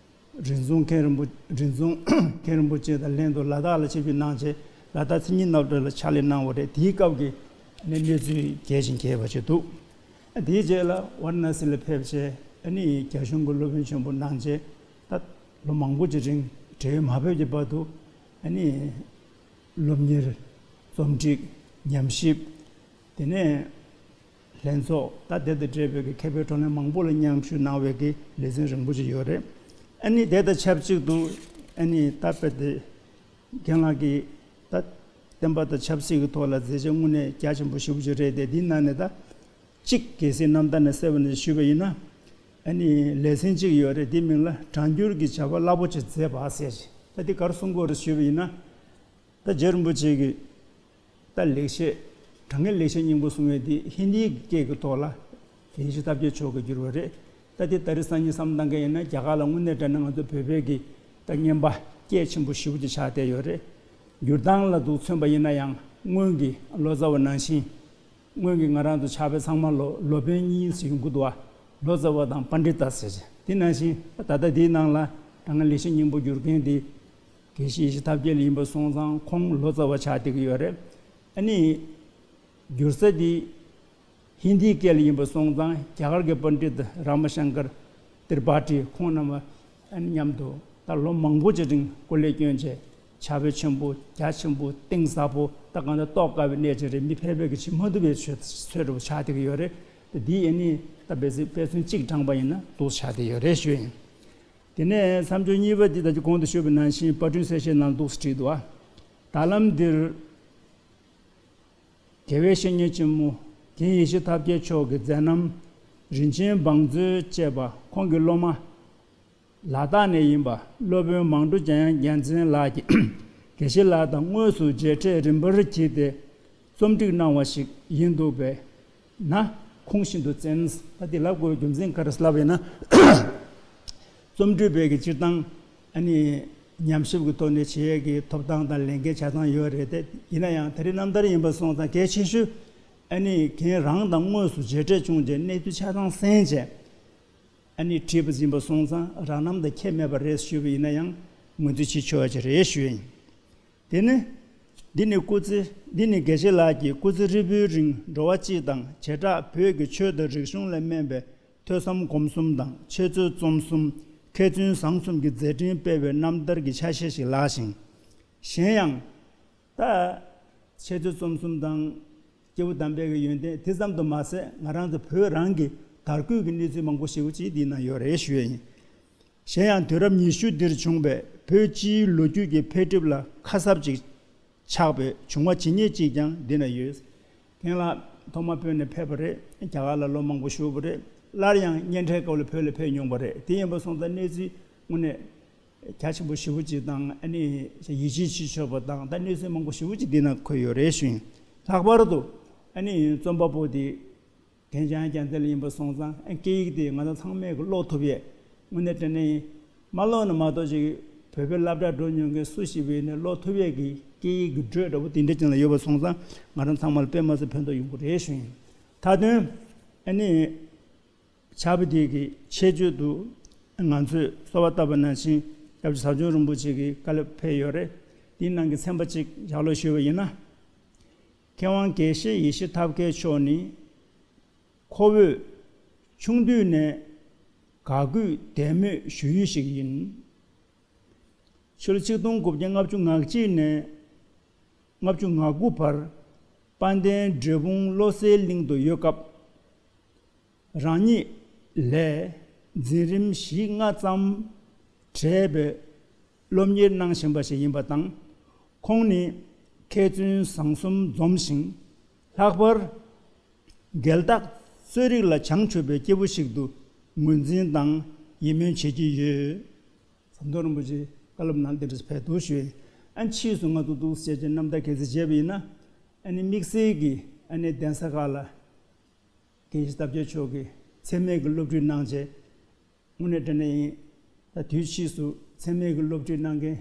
རིག་འཛིན་མཁན་རིན་པོ་རིག་འཛིན་མཁན་རིན་པོ་ཆེ་དང་ལྷན་དུ་ལ་དྭགས་ལ་ཆིབས་བསྒྱུར་གནང་རྗེས་ལ་དྭགས་མཚན་ཉིད་རྣམ་གྲོལ་ལ་ཕྱག་ལས་གནང་བ་རེད། དེའི་སྐབས་ཀྱི་གནས་གནས་ཚུལ་རྒྱས་ཤིང་རྒྱས་པ་ཅིག་འདུག་དེའི་རྗེས་ལ་ཝཱ་ར་ཎ་སི་ལ་ཕེབས་རྗེས་ཨ་ནི་རྒྱ་གཞུང་གི་སློབ་དཔོན་ཆེན་པོ་གནང་རྗེས་ད་ལོ་མང་པོ་ཅིག་རིང་འབྲེལ་ཡོད་མ་ཕེབས་ཀྱི་བར་དུ་ཨ་ནི་སློབ་གཉེར་རྩོམ་སྒྲིག་ཉམས་ཞིབ། དེ་ནས་ལྷན་ཚོགས་ད་དེ་དང་འབྲེལ་བའི་གི་མཁས་པའི་བགྲོ་གླེང་མང་པོ་ལ་མཉམ་ཞུགས་གནང་བའི་གི་ལེ་ཚན་རིང་པོ་ཅིག་ཡོད་རེད། ཨ་ནི་དེ་དང་ཆབས་ཅིག་ཏུ་ཨ་ནི་ད་དཔེ་དེ་རྒན་ལགས་ཀྱིས་ད་བསྟན་པ་དང་ཆབ་སྲིད་ཀྱི་ཐོག་ལ་མཛད་རྗེས་དངོས་གནས་རྒྱ་ཆེན་པོ་ཞེ་པོ་ཅིག་རེད་དེ། འདི་ནང་ནས་ད་གཅིག་གལ་སྲིད་རྣམ་ཐར་ནས་གསལ་བ་ནས་ཞུས་པ་ཡིན་ན་ཨ་ནི་ལེ་ཚན་གཅིག་ཡོད་རེད། དེའི་མིང་ལ་སྒྲ་སྒྱུར་གྱི་བྱ་བ་རླབས་པོ་ཆེ་མཛད་པ་ཟེར་ཅིག་ད་འདི་ག་རེ་གསུང་གི་ཡོད་རེད་ཞུས་པ་ཡིན་ན། ད་རྗེ་རིན་པོ་ཆེ་གིས་ད་ལེགས་བཤད་དྲང་ངེས་ལེགས་བཤད་སྙིང་པོ་གསུང་བའི་འདི་ཧིན་དིའི་སྐད་ཀྱི་ཐོག་ལ་དགེ་བཤེས་ཐབས་མཁས་མཆོག་གིས་བསྒྱུར་བ་རེད། ད་འདི་ད་རེས་སང་ཉིན་བསམ་བློ་བཏང་མཁན་ཡིན་ན་རྒྱ་གར་ལ་དངོས་གནས་དྲང་གནས་ང་ཚོ་བོད་པའི་གི་ད་རྔན་པ་སྐད་ཆེན་པོ་ཞེ་པོ་ཅིག་ཆགས་བསྡད་ཡོད་རེད། བསྒྱུར་སྟངས་ལ་འདུག་མཚོན་པ་ཡིན་ན་ཡང་སྔོན་གྱི་ལོ་ཙཱ་བ་ནང་བཞིན། སྔོན་གྱི་ང་རང་ཚོ་ཕྱག་དཔེ་ཚང་མ་ལོ་སློབ་དཔོན་གཉིས་སུ་ཡོང་གི་འདུག་བ། ལོ་ཙཱ་བ་དང་པཎྜི་ཏ་ཟེར་བྱས། དེ་ནང་བཞིན་ད་ལྟ་དེའི་ནང་ལ་དྲང་ངེས་ལེགས་བཤད་སྙིང་པོ་བསྒྱུར་མཁན་དེ་དགེ་བཤེས་ཡེ་ཤེས་ཐབས་མཁས་ལ་ཡིན་པ་སོང་ཙང་ཁོང་ལོ་ཙཱ་བ་ཆགས་བསྡད་ཀྱི་ཡོད་རེད། ཨ་ནི་བསྒྱུར་ས་དེ་ཧིན་དིའི་སྐད་ལ་ཡིན་པ་སོང་ཙང་རྒྱ་གར་གྱི་པཎྜི་ཏ་ར་མ་ཤང་ཀར་ཏྲི་པ་ཊི་ཁོང་རྣམས་མཉམ་དུ་ད་ལོ་མང་པོ་ཅིག་རིང་སྐུ་ལས་བསྐྱོན་བྱས། ཕྱག་དཔེ་ཆེན་པོ་རྒྱ་ཆེན་པོ་གཏིང་ཟབ་པོ་ད་གང་ལྟར་རྟོགས་དཀའ་བའི་གནས་ཅིག་རེད། མི་ཕལ་པས་ཀྱིས་བྱེད་མ་ཐུབ་པའི་ཆོས་ཆོས་འདྲ་པོ་ཆགས་བསྡད་ཀྱི་ཡོད་རེད། དེ་འདི་ཡིན་ནི་ད་དཔེ་ཚོན་དཔེ་ཚོན་གཅིག་དྲངས་པ་ཡིན་ན་འདུག་ཆགས་བསྡད་ཡོད་རེད་ཞུ་ཡིན། དེ་ནས་མཚམས་སྦྱོར་གཉིས་པ་འདི་ད་ཅི་གོང་དུ་ཞུས་པ་ནང་བཞིན་དཔར་སྐྲུན་གསལ་བཤད་ནང་འདུག་སེ་བྲིས་འདུག་ཨ། ད་ལམ་འདིར། དགེ་བའི་བཤེས་གཉེན་ཆེན་མོ་རྒན་ཡེ་ཤེས་ཐབས་མཁས་མཆོག་གི་མཛད་རྣམ་རིན་ཆེན་བང་མཛོད་ཅེས་པ་ཁོང་གི་སློབ་མ། ལ་དྭགས་ནས་ཡིན་པ་སློབ་དཔོན་མང་གྲུ་འཇམ་དབྱངས་རྒྱལ་མཚན་ལགས་ཀྱིས་དགེ་བཤེས་ལགས་དང་དངོས་སུ་མཇལ་འཕྲད་རིམ་པར་བགྱིས་ཏེ། རྩོམ་སྒྲིག་གནང་བ་ཞིག་ཡིན་འདུག་པས་ན། ཁུངས་ཤིན་ཏུ་བཙན། ད་འདི་ལབ་དགོས་པའི་རྒྱུ་མཚན་ག་རེ་ལབ་ཡིན་ན། རྩོམ་སྒྲིག་པའི་གི་སྤྱིར་བཏང་ཨ་ནི་ཉམས་ཞིབ་ཀྱི་ཐོག་ནས་བྱེད་ཡས་ཀྱི་ཐོབ་ཐང་དང་ལས་འགན་ཆ་ཚང་ཡོད་རེད་དེ། ཡིན་ན་ཡང་དེ་རིང་རྣམ་ཐར་ཡིན་པ་སོང་ཙང་གལ་ཆེ་ཤོས་ཨ་ནི་རྒན་རང་དང་དངོས་སུ་མཇལ་འཕྲད་བྱུང་རྗེས་གནས་ཚུལ་ཆ་ཚང་གསན་རྗེས་ཨ་ནི་བྲིས་པ་ཡིན་པ་སོང་ཙང་རང་རྣམ་དང་ཁྱད་མེད་པ་རེད་ཞུས་པ་ཡིན་ན་ཡང་ངོས་འཛིན་བྱེད་ཆོག་ཡ་ཅིག་རེད་ཞུ་ཡ་ཡིན། དེ་ནི། འདི་ནི་སྐུ་ཚེ། འདི་ནི་དགེ་བཤེས་ལགས་ཀྱིས་སྐུ་ཚེ་ཧྲིལ་པོའི་རིང་འགྲོ་བ་སྤྱི་དང་བྱེ་བྲག་བོད་ཀྱི་ཆོས་དང་རིག་གཞུང་ལ་སྨན་པའི་ཐོས་བསམ་སྒོམ་གསུམ་དང་འཆད་རྩོད་རྩོམ་གསུམ་མཁས་བཙུན་བཟང་གསུམ་གྱི་མཛད་འཕྲིན་སྤེལ་བའི་རྣམ་ཐར་གྱི་ཆ་ཤས་ཤིག་ལགས་ཤིང་། གཞན་ཡང་། ད། འཆད་རྩོད་རྩོམ་གསུམ་དང་། སྐྱེས་བུ་དམ་པའི་གི་ཡོན་ཏན་དེ་ཙམ་དུ་མ་ཟད་ང་རང་ཚོ་བོད་རང་གི་དར་རྒུད་ཀྱི་གནས་ཚུལ་མང་པོ་ཞེ་པོ་ཅིག་འདི་ན་ཡོད་རེད་ཞུ་ཡ་ཡིན། གཞན་ཡང་དུས་རབས་ཉི་ཤུ་འདིར་བྱུང་བའི་བོད་སྤྱིའི་ལོ་རྒྱུས་ཀྱི་འཕེལ་འགྲིབ་ལ་ཁ་གསབ་ཅིག་ཆགས་པའི་བྱུང་བ་ཇི་སྙེད་ཅིག་ཀྱང་འདི་ན་ཡོད། རྒན་ལགས་ཐོག་མ་བོད་ནས་ཕེབས་པ་རེད། རྒྱ་གར་ལ་ལོ་མང་པོ་བཞུགས་པ་རེད། སླར་ཡང་གཉེན་འཕྲད་སྐབས་ལ་བོད་ལ་ཕེབས་མྱོང་བ་རེད། དེ་ཡིན་པ་སོང་ཙང་གནས་ཚུལ་དངོས་གནས་རྒྱ་ཆེན་པོ་ཞེ་པོ་ཅིག་དང་ཨ་ནི་ཡིད་ཆེས་བྱེད་ཆོག་པ་དང་ད་གནས་ཚུལ་མང་པོ་ཞེ་པོ་ཅིག་འདི་ན་འཁོད་ཡོད་རེད་ཞུ་ཡིན། ལྷག་པར་དུ་ཨ་ནི་རྩོམ་པ་པོ་དེ་རྒན་འཇམ་དབྱངས་རྒྱལ་མཚན་ལགས་ཡིན་པ་སོང་ཙང་ཨ་སྐད་ཡིག་དེ་ང་ཚོ་ཚང་མས་གི་ཀློག་ཐུབ་ཡས་དངོས་གནས་དྲང་གནས་ཡིན། མ་ཀློག་ན་མ་གཏོགས་ཅིག་བོད་པའི་སློབ་གྲྭ་འགྲོ་མྱོང་མཁན་སུ་ཞིག་བས་ནས་ཀློག་ཐུབ་ཡས་ཀྱི་སྐད་ཡིག་གི་འགྲོས་འདྲ་པོ་དེ་འདྲ་ཅན་ལ་ཡོད་པ་སོང་ཙང་ང་རང་ཚང་མ་ལ་དཔེ་མ་སྲིད་ཕན་ཐོགས་ཡོང་གི་རེད་ཞུ་ཡིན། མཐའ་དོན་ཨ་ནི། ཕྱག་དཔེ་དེ་གི་ཆེད་བརྗོད་དུ་ང་ཚོས་གསོལ་བ་བཏབ་པ་ནང་བཞིན་སྐྱབས་རྗེ་ཟབ་ཆོས་རིན་པོ་ཆེ་གི་བཀའ་སློབ་ཕེབས་ཡོད་རེད། དེའི་ནང་གི་ཚན་པ་གཅིག་ལྗགས་ཀློག་ཞུས་པ་ཡིན་ན། མཁས་དབང་དགེ་བཤེས་ཡེ་ཤེས་ཐབས་མཁས་མཆོག་ནི། ཁོ་བོས་ཆུང་དུས་ནས་དགའ་གུས་དད་མོས་ཞུ་ཡུལ་ཞིག་ཡིན། ཕྱི་ལོ་ཆིག་སྟོང་དགུ་བརྒྱ་ལྔ་བཅུ་ང་གཅིག་ནས་ལྔ་བཅུ་ང་དགུ་བར་དཔལ་ལྡན་འབྲས་སྤུངས་བློ་གསལ་གླིང་དུ་ཡོད་སྐབས། རང་ཉིད་ལས་འཛིན་རིམ་བཞི་ལྔ་ཙམ་བགྲེས་པའི་སློབ་གཉེར་གནང་བཞིན་པ་ཞིག་ཡིན་པ་དང་། ཁོང་ནི་མཁས་བཙུན་བཟང་གསུམ་འཛོམས་ཤིང་། ལྷག་པར་རྒྱལ་དག་གསོ་རིག་ལ་བྱང་ཆུབ་པའི་སྐྱེས་བུ་ཞིག་ཏུ་ངོས་འཛིན་དང་ཡིད་སྨོན་བྱེད་ཀྱི་ཡོད། ཟམ་གདོང་རིན་པོ་ཆེའི་བཀའ་སློབ་ནང་དེ་འདྲ་ཕེབས་འདུག་ཞུས། ཨ་ནི་ཕྱིས་སུ་ང་ཚོ་འདུག་ཟེར་གྱི་རྣམ་ཐར་གལ་སྲིད་བྱས་པ་ཡིན་ན། ཨ་ནི་དམིགས་བསལ་གྱི་ཨ་ནི་གདན་ས་ཁག་ལ་དགེ་བཤེས་སྟོབས་རྒྱལ་མཆོག་གིས་མཚན་སྨད་ཀྱི་སློབ་ཁྲིད་གནང་བྱས། དངོས་གནས་དྲང་གནས་ཡིན། ད་དུས་ཕྱིས་སུ་མཚན་སྨད་ཀྱི་སློབ་ཁྲིད་གནང་མཁན་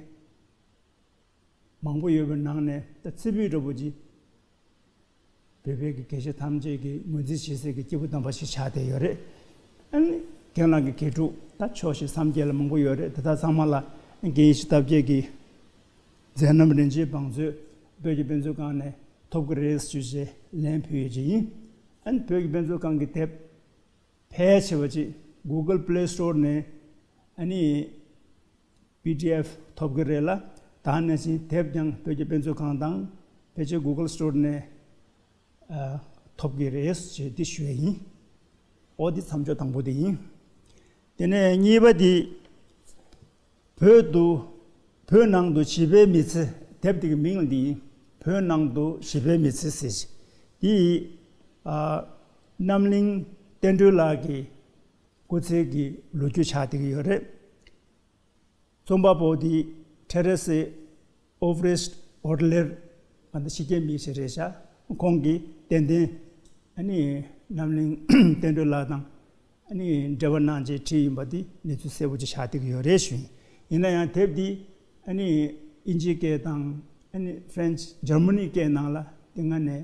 མང་པོ་ཡོད་པའི་ནང་ནས་ད་ཚེ་ཕུད་འདྲ་པོ་ཅིག་བོད་པའི་གི་དགེ་བཤེས་ཐམས་ཅད་ཀྱིས་ངོས་འཛིན་བྱེད་སའི་གི་སྐྱེས་བུ་དམ་པ་ཞིག་ཆགས་བསྡད་ཡོད་རེད། ཨ་ནི་རྒན་ལགས་ཀྱི་དགེ་ཕྲུག་ད་ཕྱོགས་བཞི་མཚམས་བརྒྱད་ལ་མང་པོ་ཡོད་རེད། དེ་དག་ཚང་མ་ལ་དགེ་བཤེས་སྟོབས་རྒྱལ་གྱི་མཛད་རྣམ་རིན་ཆེན་བང་མཛོད་བོད་ཀྱི་དཔེ་མཛོད་ཁང་ནས་ཐོབ་ཀྱི་རེད་ཞུས་བྱས་ལན་ཕུལ་ཡོད་ཅིག་ཡིན། ཨ་ནི་བོད་ཀྱི་དཔེ་མཛོད་ཁང་གི་དེབ་ཕལ་ཆེ་བ་ཅིག་Google Play Store ནས་ཨ་ནི་པི་ཌི་ཨེཕ་ཐོབ་ཀྱི་རེད་ལ། ད་ནང་བཞིན་དེབ་ཀྱང་བོད་ཀྱི་དཔེ་མཛོད་ཁང་དང་ཕལ་ཆེར་Google Store ནས་ཨ་ཐོབ་ཀྱི་རེད་ཅེས་འདི་ཞུ་ཡ་ཡིན། ཨོ་འདི་མཚམས་འཇོག་དང་པོ་དེ་ཡིན། དེ་ནས་གཉིས་པ་འདི། བོད་དུ། བོད་ནང་དུ་བྱིས་པའི་མི་ཚེ། དེབ་དེ་གི་མིང་ལ་འདི་ཡིན། བོད་ནང་དུ་བྱིས་པའི་མི་ཚེ་ཟེར། འདི་ཡི་ཨ་རྣམ་གླིང་བསྟན་སྒྲོན་ལགས་ཀྱི་སྐུ་ཚེ་གི་ལོ་རྒྱུས་ཆགས་བསྡད་ཀྱི་ཡོད་རེད། རྩོམ་པ་པོ་དེ་ཐེ་རེ་སེ་ཨོ་བྷི་རེས་ཨོ་ལེར་ང་ཚོ་ཕྱི་རྒྱལ་མི་ཞིག་རེད་ཤག་ཁོང་གིས་ཏན་ཏན་ཨ་ནི་རྣམ་གླིང་བསྟན་སྒྲོན་ལགས་དང་ཨ་ནི་འབྲེལ་བ་གནང་རྗེས་བྲིས་ཡིན་པ་འདི་གནས་ཚུལ་གསལ་པོ་ཅིག་ཆགས་བསྡད་ཀྱི་ཡོད་རེད་ཞུ་ཡིན། ཡིན་ན་ཡང་དེབ་འདི་ཨ་ནི་དབྱིན་ཇིའི་སྐད་དང་ཨ་ནི་ཧྥ་རན་སི་འཇར་མ་ནིའི་སྐད་ནང་ལ་དེ་སྔ་ནས་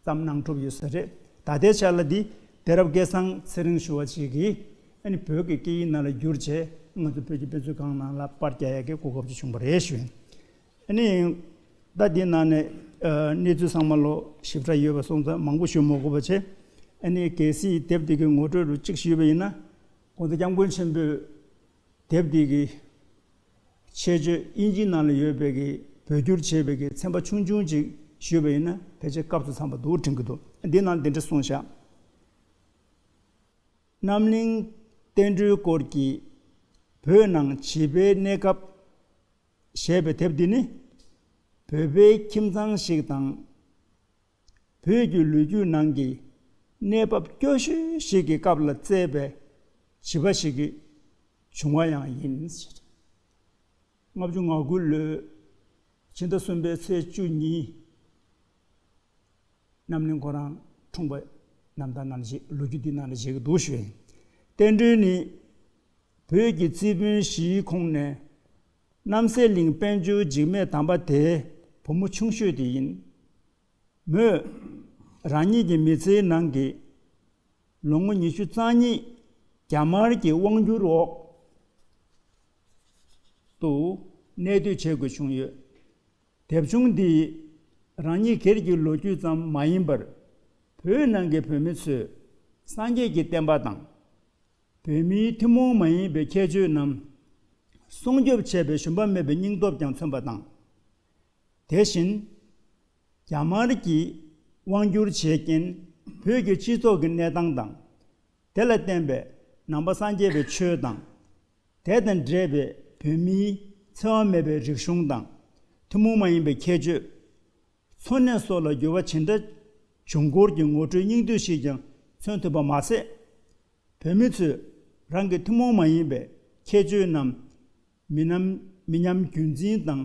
བརྩམས་གནང་གྲུབ་ཡོད་ས་རེད། ད་ལྟའི་ཆ་ལ་འདི་དུས་རབས་སྐལ་བཟང་ཚེ་རིང་ཞུ་བ་ཅིག་གིས་ཨ་ནི་བོད་ཀྱི་སྐད་ཡིག་ནང་ལ་བསྒྱུར་བྱས་ང་ཚོ་བོད་ཀྱི་དཔེ་མཛོད་ཁང་ནང་ལ་པར་རྒྱག་ཡག་གི་གོ་སྐབས་ཅིག་བྱུང་བ་རེད་ཞུ་ཡིན། ཨ་ནི་ད་འདི་ནང་ནས་ཨ་གནས་ཚུལ་ཚང་མ་ལོ་ཞིབ་ཕྲ་ཡོད་པ་སོང་ཙང་མང་པོ་ཞུ་མ་དགོས་པ་བྱས། ཨ་ནི་གལ་སྲིད་དེབ་འདི་གི་ངོ་སྤྲོད་རུ་གཅིག་ཞུས་པ་ཡིན་ན། ༸གོང་ས་༸སྐྱབས་མགོན་ཆེན་པོས་དེབ་འདི་གི་ཆེད་བརྗོད་དབྱིན་ཇིའི་ནང་ལ་ཡོད་པའི་གི་བོད་བསྒྱུར་བྱས་པའི་གི་ཚན་པ་ཆུང་ཆུང་ཅིག་ཞུས་པ་ཡིན་ན་ཕལ་ཆེར་སྐབས་སུ་འཚམས་པ་འདུག་དྲན་གྱི་འདུག་འདི་ནང་འདི་འདྲ་གསུངས་བཞག་རྣམ་གླིང་བསྟན་སྒྲོན་སྐོར་གྱི་བོད་ནང་བྱིས་པའི་གནས་སྐབས་ཞེས་པའི་དེབ་འདི་ནི་བོད་པའི་ཁྱིམ་ཚང་ཞིག་དང་། བོད་ཀྱི་ལོ་རྒྱུས་ནང་གི་གནས་བབ་སྐྱོ་ཤོས་ཤིག་གི་སྐབས་ལ་བརྩེགས་པའི་བྱིས་པ་ཞིག་གི་བྱུང་བ་ཡང་ཡིན། ལྔ་བཅུ་ང་དགུ་ལོའི་ཕྱི་ཟླ་གསུམ་པའི་ཚེས་བཅུ་གཉིས། རྣམ་གླིང་ཁོ་རང་འཁྲུངས་པ་རྣམ་ཐར་ནང་ལ་བཞེས། ལོ་རྒྱུས་འདི་ནང་ལ་བཞེས་ཀྱི་འདུག་ཞུ་ཡིན། བསྟན་སྒྲོན་ནི་བོད་ཀྱི་རྩིས་དཔོན་བཞིའི་ཁོངས་ནས་རྣམ་སྲས་གླིང་དཔལ་འབྱོར་འཇིགས་མེད་དམ་པ་དེའི་བུ་མོ་ཆུང་ཤོས་དེ་ཡིན། མོས་རང་ཉིད་ཀྱི་མི་ཚེའི་ནང་གི་ལོ་ངོ་ཉི་ཤུ་རྩ་གཉིས་རྒྱ་དམར་གྱི་དབང་སྒྱུར་འོག་ཏུ་གནས་སྡོད་བྱེད་དགོས་བྱུང་ཡོད། དེབ་ཆུང་འདིས་རང་ཉིད་སྒེར་གྱི་ལོ་རྒྱུས་ཙམ་མ་ཡིན་པར། བོད་ནང་གི་བོད་མི་ཚོས་སངས་རྒྱས་ཀྱི་བསྟན་པ་དང་། བོད་མིའི་ཐུན་མོང་མ་ཡིན་པའི་ཁྱད་ཆོས་རྣམས་སྲུང་སྐྱོབ་བྱས་པའི་ཞུམ་པ་མེད་པའི་སྙིང་སྟོབས་ཀྱང་མཚོན་པ་དང་། དེ་བཞིན། རྒྱ་དམར་གྱིས་དབང་བསྒྱུར་བྱས་རྐྱེན་བོད་ཀྱི་སྤྱི་ཚོགས་ཀྱི་གནས་སྟངས་དང་། དེ་ལ་བརྟེན་པའི་ནང་པ་སངས་རྒྱས་པའི་ཆོས་དང་། དེ་དང་འབྲེལ་བའི་བོད་མིའི་འཚེ་བ་མེད་པའི་རིག་གཞུང་དང་། ཐུན་མོང་མ་ཡིན་པའི་ཁྱད་ཆོས། འཚོ་གནས་སོགས་ལ་འགྱུར་བ་ཇི་འདྲ་བྱུང་སྐོར་གྱི་ངོ་སྤྲོད་སྙིང་བསྡུས་ཤིག་ཀྱང་མཚོན་ཐུབ་པ་མ་ཟད། བོད་མི་ཚོས་རང་གི་ཐུན་མོང་མ་ཡིན་པའི་ཁྱད་ཆོས་རྣམས་མི་ཉམས་མི་ཉམས་རྒྱུན་འཛིན་དང་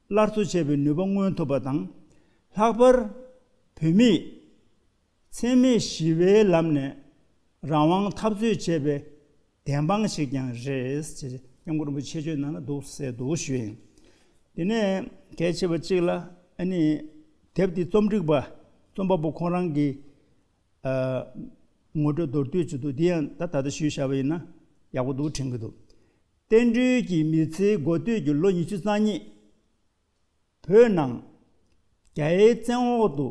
སླར་གསོ་བྱེད་པའི་ནུས་པ་མངོན་ཐུབ་པ་དང་། ལྷག་པར་བོད་མིས་འཚེ་མེད་ཞི་བའི་ལམ་ནས་རང་དབང་འཐབ་རྩོད་བྱེད་པའི་བདེན་དཔང་ཞིག་ཀྱང་རེད་ཅེས་སྐྱབས་མགོན་རིན་པོ་ཆེ་མཆོད་བརྗོད་ནང་ལ་འདུག་ཟེར་འདུག་ཞུ་ཡིན། དེ་ནས་གལ་ཆེ་བ་གཅིག་ལ། ཨ་ནི་དེབ་འདི་རྩོམ་སྒྲིག་པ་རྩོམ་པ་པོ་ཁོང་རང་གི་ཨ་ངོ་སྤྲོད་མདོར་བསྡུས་ཅིག་འདུག་འདི་ཡང་ད་ད་ལྟ་ཞུས་བཞག་པ་ཡིན་ན་ཡག་པོ་འདུག་དྲན་གྱི་འདུག་བསྟན་སྒྲོལ་གྱི་མི་ཚེའི་འགོ་སྟོད་ཀྱི་ལོ་ཉི་ཤུ་རྩ་གཉིས་བོད་ནང་རྒྱའི་བཙན་འོག་ཏུ་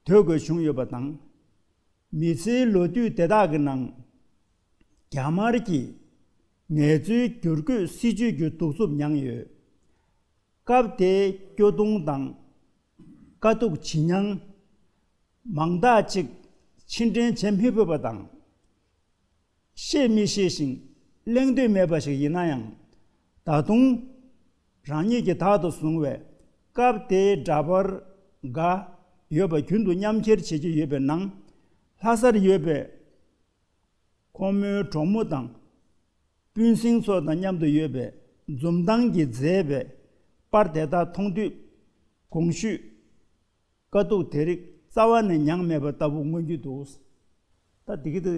སྡོད་དགོས་བྱུང་ཡོད་པ་དང་། མི་ཚེའི་ལོ་དུས་དེ་དག་གི་ནང་རྒྱ་དམར་གྱིས་ངལ་རྩོལ་བསྒྱུར་བཀོད་སྲིད་ཇུས་ཀྱི་གདུག་རྩུབ་མྱངས་ཡོད། སྐབས་དེའི་སྐྱོ་གདུང་དང་དཀའ་སྡུག་ཇེ་ཉུང་མང་དག་ཅིག་ཕྱིར་དྲན་བྱེད་མི་ཕོད་པ་དང་། བཤད་མི་ཤེས་ཤིང་གླེང་འདོད་མེད་པ་ཞིག་ཡིན་ན་ཡང་། ད་དུང་རང་ཉིད་ཀྱིས་བདག་ཏུ་བཟུང་བའི་སྐབས་དེའི་འདྲ་པར་འགའ་ཡོད་པ་རྒྱུན་དུ་མཉམ་འཁྱེར་བྱེད་ཀྱི་ཡོད་པའི་ནང་། ལྷ་སར་ཡོད་པའི་ཁོ་མོའི་གྲོགས་མོ་དང་སྤུན་སྲིང་ཚོ་དང་མཉམ་དུ་ཡོད་པའི་འཛུམ་མདངས་ཀྱིས་མཛེས་པའི་པར་དེ་དག་མཐོང་དུས། གོང་ཞུས་དཀའ་སྡུག་དེ་རིགས་རྩ་བ་ནས་མྱངས་མེད་པ་ལྟ་བུ་མངོན་གྱི་འདུག་ད་འདི་གི་དེ་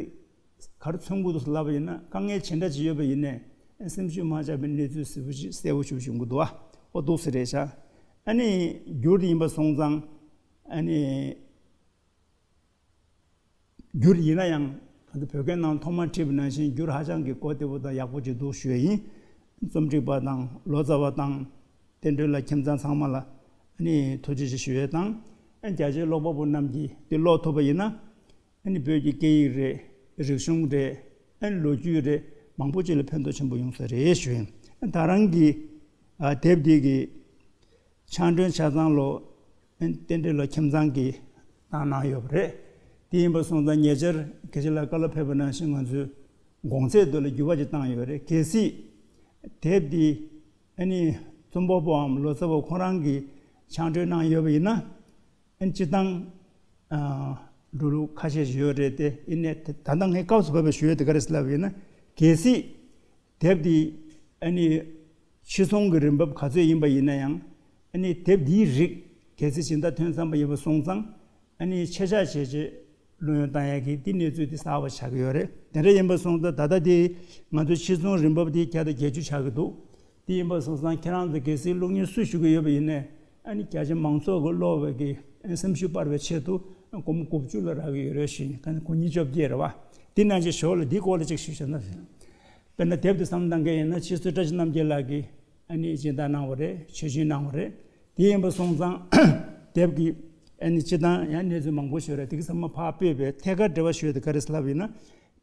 ག་རེ་མཚོན་གྱི་འདུག་ལབ་པ་ཡིན་ན། དཀའ་ངལ་ཇི་འདྲ་ཅིག་ཡོད་པ་ཡིན་ནའི་སེམས་ཤུགས་མ་ཆག་པའི་གནས་ཚུལ་གསལ་པོ་ཞིག་གསལ་པོ་ཞིག་བྱུང་གི་འདུག་ཨ། ཨོ་འདུག་སེ་རེད་ཤག་ཨ་ནི་བསྒྱུར་ཡིན་པ་སོང་ཙང་། ཨ་ནི་བསྒྱུར་ཡིན་ན་ཡང་། ད་ལྟ་བོད་སྐད་ནང་ཐོག་མར་བྲིས་པ་ནང་བཞིན་བསྒྱུར་ཧ་ཅང་གི་གོ་བདེ་པོ་དང་ཡག་པོ་ཅིག་འདུག་ཞུ་ཡས་ཡིན། རྩོམ་སྒྲིག་པ་དང་ལོ་ཙཱ་བ་དང་བསྟན་སྒྲོན་ལགས་ཁྱིམ་ཚང་ཚང་མ་ལ་ཨ་ནི་ཐུགས་རྗེ་ཆེ་ཞུ་ཡས་དང་། ཨ་ནི་རྒྱ་ཆེའི་ཀློག་པ་པོ་རྣམས་ཀྱིས་འདི་ཀློག་ཐུབ་པ་ཡིན་ན། ཨ་ནི་བོད་ཀྱི་སྐད་ཡིག་རེད། རིག་གཞུང་རེད། ཨ་ནི་ལོ་རྒྱུས་རེད། མང་པོ་ཅིག་ལ་ཕན་ཐོགས་ཆེན་པོ་ཡོང་ས་རེད་ཞུ་ཡིན། ཨ་ནི་ད་རང་གི་ཨ་དེབ་འདི་གི་ཕྱག་སྒྲོན་ཆ་ཚང་ལོ། ཨ་ནི་བསྟན་སྒྲོན་ལགས་ཁྱིམ་ཚང་གིས་བཏང་གནང་ཡོད་པ་རེད། དེ་ཡིན་པ་སོང་ཙང་ཉེ་ཆར་དགེ་བཤེས་ལགས་བཀའ་སློབ་ཕེབས་པ་ནང་བཞིན་ང་ཚོས་གོང་ཚད་དུ་ལ་འགྱུར་བ་ཅིག་བཏང་ཡོད་རེད། གལ་སྲིད་དེབ་འདི་ཨ་ནི་རྩོམ་པ་པོའམ་ལོ་ཙཱ་བ་ཁོ་རང་གིས་ཕྱག་སྒྲོན་གནང་ཡོད་པ་ཡིན་ན། ཨ་ནི་སྤྱིར་བཏང་ཨ་འགྲོ་ལུགས་ཁ་ཤས་ཤིག་ཡོད་རེད་དེ། ཡིན་ནའི་ད་ད་ལྟ་ངས་སྐབས་སུ་བབས་པའི་ཞུ་ཡས་དེ་ག་རེ་ཟེར་ལབ་ཡིན་ན། གལ་སྲིད་དེབ་འདི་ཨ་ནི་ཕྱིར་ཚོང་གི་རིན་འབབ་ག་ཚོད་ཡིན་པ་ཡིན་ན་ཡང་། ཨ་ནི་དེབ་འདིའི་རིགས་གལ་སྲིད་སྦྱིན་བདག་ཐོན་ཚར་བ་ཡིན་པ་སོང་ཙང་། ཨ་ནི་ཆད་ཆག་བྱས་རྗེས་ལྷོད་ཡངས་བཏང་ཡག་གི་འདི་གནས་ཚུལ་འདི་གསར་པ་ཆགས་ཀྱི་ཡོད་རེད། དེ་འདྲ་ཡིན་པ་སོང་ཙང་ད་ལྟ་འདི་ང་ཚོའི་ཕྱིར་ཚོང་རིན་འབབ་འདི་བརྒྱ་དང་བརྒྱད་ཅུ་ཆགས་ཀྱི་འདུག་དེ་ཡིན་པ་སོང་ཙང་ཁྱེད་རང་ཚོ་གལ་སྲིད་ཀློག་སྙིང་སུ་ཞུ་གི་ཡོད་པ་ཡིན་ནའི། ཨ་ནི་རྒྱ་ཆེ་མང་ཚོགས་ཀྱི་ཀློག་པའི་གི་སེམས་ཤུགས་སྤར་བའི་ཆེད་དུ་སྒོར་མོ་དགུ་བཅུ་ལ་རག་གི་ཡོད་རེད་ཞུ་ཡིན། ད་ནི་སྒོར་ཉིས་བཅོ་བརྒྱད་རེད་བ། འདི་ནང་བཞིན་ཞོར་ལ་འདིའི་སྐོར་ལ་ཅིག་ཞུས་བྱས་ན། དཔེར་ན་དེབ་འདི་བསམ་བློ་བཏང་མཁན་ཡིན་ན་ཕྱིས་སུ་བཀྲ་ཤིས་རྣམ་རྒྱལ་ལགས་ཀྱིས་ཨ་ནི་སྦྱིན་བདག་གནང་བ་རེད། ཆོས་སྦྱིན་གནང་བ་རེད། དེ་ཡིན་པ་སོང་ཙང་དེབ་ཀྱི་ཨ་ནི་སྤྱིར་བཏང་ཡང་གནས་ཚུལ་མང་པོ་ཞིག་ཡོད་རེད། དེ་གི་ཚང་མ་ཕར་སྤོས་པའི་ཐད་ཀར་འབྲེལ་བ་ཞུ་ཡས་དེ་ག་རེ་ཟེར་ལབ་ཡིན་ན།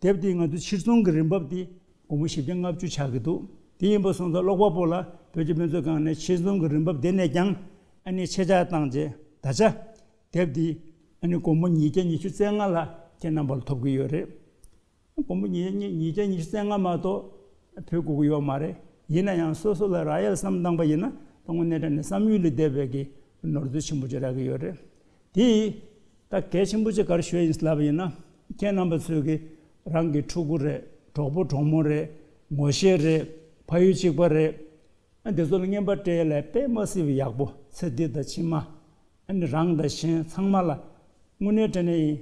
དེབ་འདི་ང་ཚོ་ཕྱིར་ཚོང་གི་རིན་འབབ་འདི་སྒོར་མོ་བཞི་བརྒྱ་ལྔ་བཅུ་ཆགས་ཀྱི་འདུག་དེ་ཡིན་པ་སོང་ཙང་ཀློག་པ་པོ་ལ་བོད་ཀྱི་སྨན་རྩིས་ཁང་ནས་ཕྱིར་ཚོང་གི་རིན་འབབ་དེ་ནས་ཀྱང་ཨ་ནི་ཆད་ཆག་བཏང་རྗེས་ད་ཆ་དེབ་འདི་ཨ་ནི་སྒོར་མོ་ཉིས་བརྒྱ་ཉི་ཤུ་རྩ་ལྔ་ལ་ཁྱེད་རྣམ་པ་ལ་ཐོབ་ཀྱི་ཡོད་རེད། སྒོར་མོ་ཉིས་བརྒྱ་ཉིས་བརྒྱ་ཉི་ཤུ་རྩ་ལྔ་མ་གཏོགས་ཕུལ་དགོས་ཀྱི་ཡོད་མ་རེད། ཡིན་ན་ཡང་སོ་སོ་ལ་རག་ཡས་བསམ་བཏང་པ་ཡིན་ན་ད་དངོས་གནས་དྲང་གནས་བསམ་ཡུལ་ལས་འདས་པའི་གི་ནོར་འཛོལ་ཆེན་པོ་ཅིག་རག་གི་ཡོད་རེད། དེ་ཡིས་ད་གལ་ཆེན་པོ་ཅིག་ག་རེ་ཞུ་ཡ་ཡིན་ལབ་པ་ཡིན་ན། ཁྱེད་རྣམ་པ་ཚོས་གི་རང་གི་ཕྲུ་གུ་རེད། གྲོགས་པོ་གྲོགས་མོ་རེད། ངོ་ཤེས་རེད། ཕ་ཡུལ་གཅིག་པ་རེད། ཨ་འདི་ཚོ་ལ་རྔན་པ་སྤྲད་ཡ་ལ་དཔེ་མ་སྲིད་པའི་ཡག་པོ། ཚེ་འདི་དང་ཕྱི་མ། ཨ་ནི་རང་དང་གཞན་ཚང་མ་ལ་ དངོས་གནས་དྲང་གནས་ཡིན།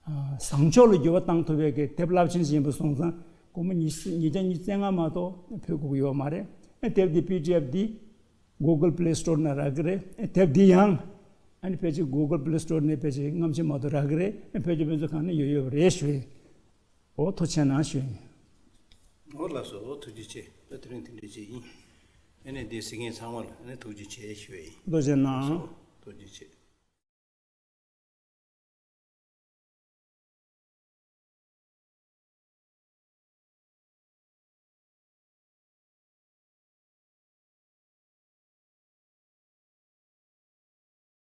ཨ། བཟང་ཕྱོགས་ལ་འགྱུར་བ་བཏང་ཐུབ་པའི་གི་དེབ་རླབས་ཆེན་ཞིག་ཡིན་པ་སོང་ཙང་སྒོར་མོ་ཉི་ཤུ་ཉིས་བརྒྱ་ཉི་ཤུ་རྩ་ལྔ་མ་གཏོགས་ཕུལ་དགོས་ཀྱི་ཡོད་མ་རེད། ཨ། དེབ་འདི་པི་ཌི་ཨེཕ་འདི་Google Play Store ནས་རག་གི་རེད། ཨ། དེབ་འདི་ཡང་ཨ་ནི་ཕལ་ཆེར་Google Play Store ནས་ཕལ་ཆེར་སྔ་ཕྱི་མ་གཏོགས་རག་གི་རེད། ཨ། བོད་ཀྱི་དཔེ་མཛོད་ཁང་ནས་ཡོད་ཡོད་པ་རེད་ཞུ་ཡིན། འོ། ཐུགས་རྗེ་གནང་ཞུ་ཡིན། འོ་ལགས་སོ། ཐུགས་རྗེ་ཆེ། ད་དེ་རིང་དེ་འདྲ་ཅིག་ཡིན། ཨ་ནི་འདི་གཟིགས་མཁན་ཚང་མ་ལ་ཨ་ནི་ཐུགས་རྗེ་ཆེ་ཞུ་ཡིན། ཐུགས་རྗེ་གནང་། ཐུགས་རྗེ་ཆེ།